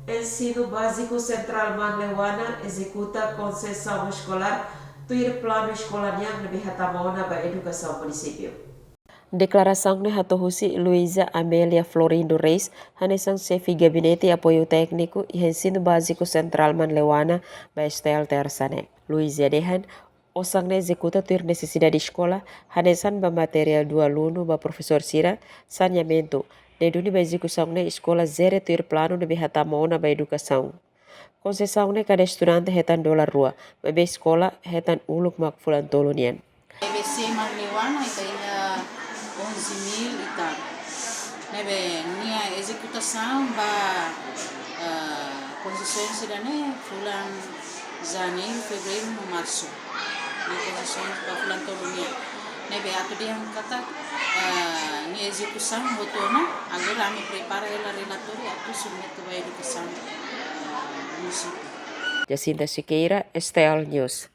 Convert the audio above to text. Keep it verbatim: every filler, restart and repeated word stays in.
Ensinu Báziku Sentrál Manleuana ezekuta konsesaun eskolár tuir planu eskola nian ne'ebé hatama ona ba edukasaun munisípiu. Deklarasaun ne'e hato'o husi Luísa Amélia Florindo Reis, hanesan xefe gabinete apoiu tékniku iha Ensinu Báziku Sentrál Manleuana ba S T L Tersa ne'e. Luísa dehan, osan ne'e ezekuta tuir nesesidade eskola, hanesan ba materiál do aluno ba profesór sira, saneamentu, ne'e duni ba ezekusaun ne'e eskola jere tuir planu ne'ebé hatama ona ba edukasaun. Konsesaun ne'e kada estudante hetan dolar rua, maibé eskola hetan uluk mak fulan tolu nian. E B C Manleuana ita iha onze mil e tal. Ne'ebé nia ezekutasaun ba, eh, konsesaun sira-ne'e fulan Janeiru, Fevereiru no Marsu. Nia konsesaun ba fulan tolu nian. Ne'ebé atu dehan katak, eh, nia ezekusaun hotu ona, agora ami prepara hela relatóriu atu submete ba edukasaun, eh, munisípiu. Jacinta Sequeira, S T L News.